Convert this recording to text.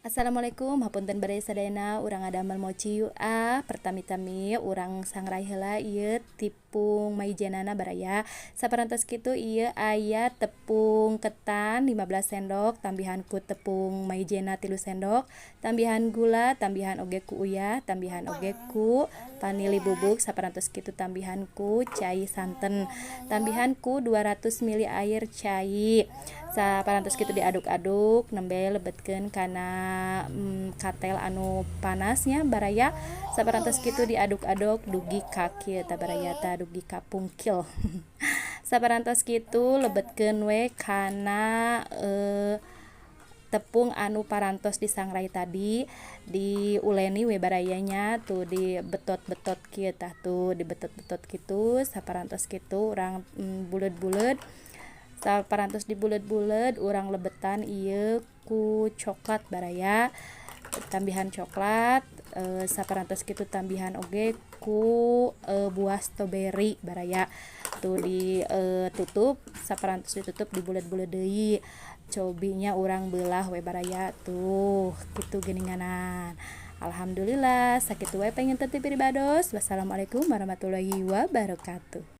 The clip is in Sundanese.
Assalamualaikum, hapunten baraya sadayana, urang ngadamel mochi yuk ah. Pertami-tami urang sangrai heula ieu tepung maizenana, baraya. Saparantos kitu ieu aya tepung ketan 15 sendok, tambihan ku tepung maizena 3 sendok, tambihan gula, tambihan oge ku uyah, tambihan oge ku vanili bubuk. Saparantos kitu tambihan ku cai santen, tambihan ku 200 ml air cai. Saparantos kitu diaduk-aduk, nembe lebetkeun kana katel anu panasnya, baraya. Saparantos kitu diaduk-aduk dugi ka kieu tah, baraya, tah, dugi ka pungkil. Saparantos kitu lebetkeun we kana tepung anu parantos disangrai tadi, diuleni we, baraya nya. Tuh, dibetot-betot kieu tah, tuh, dibetot-betot kitu. Saparantos kitu urang buleud-buleud. Saparantos dibuleud-buleud, urang lebetan ieu ku coklat, baraya, tambihan coklat. Saparantos kitu tambihan oge ku buah stroberi, baraya. Tuh, ditutup. Saparantos ditutup, dibuleud-buleud deui, cobinya urang belah we, baraya. Tuh, kitu geuninganan. Alhamdulillah, sakitu we panginten ti pribados. Wassalamualaikum warahmatullahi wabarakatuh.